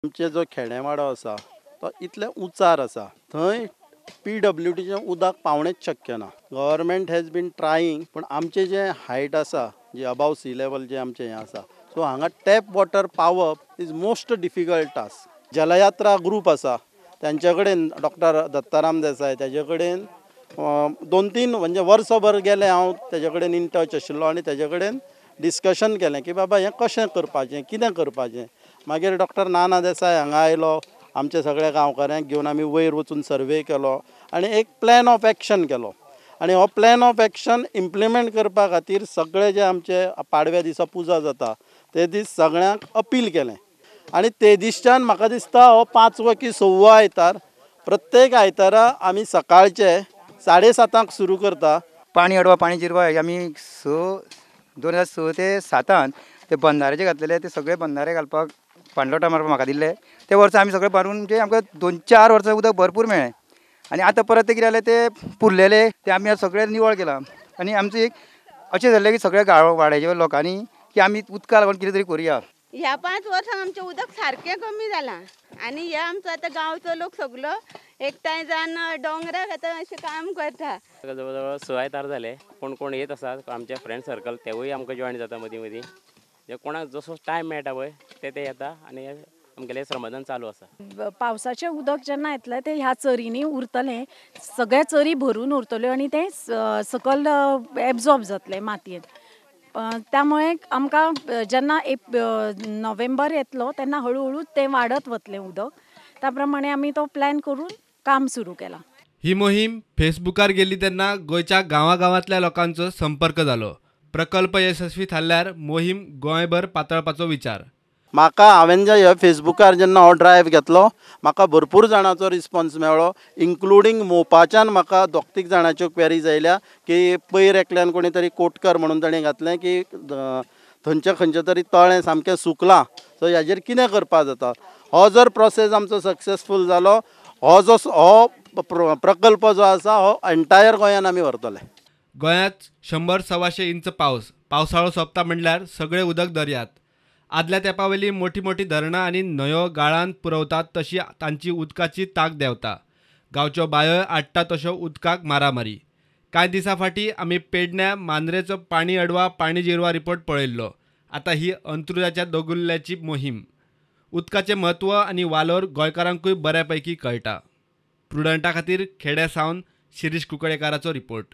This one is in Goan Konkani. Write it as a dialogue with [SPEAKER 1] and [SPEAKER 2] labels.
[SPEAKER 1] आमचे जो खेडेवाडो आसा तो इतले उंचार आसा, थंय PWDचें उदक पावणेच शक्य ना. गव्हर्मेंट हॅज बीन ट्रायींग, पूण आमचें जें हायट आसा, जे अबाव सी लेवल जें आमचें हें आसा, सो हांगा टॅप वॉटर पावप is most difficult task. Jalyatra group आसा त्यांचे कडेन डॉक्टर दत्ताराम देसाय तेजे कडेन 2-3 म्हणजे वर्सभर गेलें हांव तेजे कडेन इन टच आशिल्लो आनी तेजे कडेन डिस्कशन केलें की बाबा हें कशें करपाचें, कितें करपाचें. मागीर डॉक्टर नाना देसाय हांगा आयलो, आमचे सगळे गांवकाऱ्यांक घेवन आमी वयर वचून सर्वे केलो आनी एक प्लॅन ऑफ एक्शन केलो. आनी हो प्लॅन ऑफ एक्शन इम्प्लिमेंट करपा खातीर सगळे जे आमचे पाडव्या दिसा पुजा जाता ते दीस सगळ्यांक अपील केलें. आनी ते दिसच्यान म्हाका दिसता हो 5वो की 6वो आयतार, प्रत्येक आयतारा आमी सकाळचे 7:30 सुरू करता.
[SPEAKER 2] पाणी अडवा पाणी जिरवा आमी 2006 ते 7 ते बंधारे जे घातलेले ते सगळे बंधारे घालपाक पाणलोटां मारपाक म्हाका दिल्ले. ते वर्सा आमी सगळे मारून म्हणजे आमकां 2-4 वर्सां उदक भरपूर मेळ्ळें. आनी आतां परत ते कितें जालें, ते पुरलेले ते आमी सगळे निवळ केलां. आनी आमचें एक अशें जाल्लें की सगळे गांव वाड्याच्या लोकांनी की आमी उदका लागून कितें तरी करुया.
[SPEAKER 3] ह्या 5 वर्सांक आमचें उदक सारकें कमी जालां आनी ह्या आमचो आतां गांवचो लोक सगलो एकठांय जावन दोंगराक आतां अशें काम करता.
[SPEAKER 4] जवळ जवळ 6 आयतार जाले, कोण कोण येत आसात आमचे फ्रेंड सर्कल तेवूय आमकां जॉयन जाता मदीं मदीं. जे कोणाक जसो टायम मेळटा पळय ते ते येता आनी आमगेलें श्रमदान चालू आसा.
[SPEAKER 5] पावसाचें उदक जेन्ना येतलें तें ह्या चरींनी उरतलें, सगळ्या चरी भरून उरतल्यो आनी तें सकयल एब्जॉर्ब जातलें मातयेंत. त्यामुळे आमकां जेन्ना नोव्हेंबर येतलो तेन्ना हळूहळू तें वाडत वतलें उदक, त्या प्रमाणे आमी तो प्लॅन करून काम सुरू केलां.
[SPEAKER 6] ही मोहीम फेसबुकार गेली तेन्ना गोंयच्या गांवागांवांतल्या लोकांचो संपर्क जालो. प्रकल्प यशस्वी थारल्यार मोहीम गोंयभर पातळपाचो विचार.
[SPEAKER 1] म्हाका हांवें जे ह्या फेसबुकार जेन्ना हो ड्रायव्ह घेतलो म्हाका भरपूर जाणांचो रिस्पोन्स मेळ्ळो, इन्क्लुडींग मोपाच्यान म्हाका 2-3 जाणांच्यो क्वेरीज आयल्या की पयर एकल्यान कोणी तरी कोटकर म्हणून ताणें घातलें की थंयचें खंयचें तरी तळें सामकें सुकलां, सो हाजेर कितें करपाक जाता. हो जर प्रोसेस आमचो सक्सेसफूल जालो, हो जो हो प्रकल्प जो आसा हो एंटायर गोंयान आमी व्हरतले.
[SPEAKER 6] गोंयांत 100-125 इंच पावस, पावसाळो सोंपता म्हणल्यार सगळें उदक दर्यांत. आदल्या तेंपावेली मोठी मोठी धरणां आनी न्हंयो गाळान पुरवतात तशी तांची उदकाची तांक देंवता. गांवच्यो बांयोय आडटा तश्यो उदकाक मारामारी. कांय दिसां फाटीं आमी पेडण्या मांद्रेचो पाणी अडवा पाणी जिरवा रिपोर्ट पळयल्लो. आतां ही अंत्रुजाच्या दोगुल्ल्याची मोहीम. उदकाचें म्हत्व आनी वालोर गोंयकारांकूय बऱ्या पैकी कळटा. प्रुडंटा खातीर खेड्या सावन शिरीष कुंकळेकाराचो रिपोर्ट.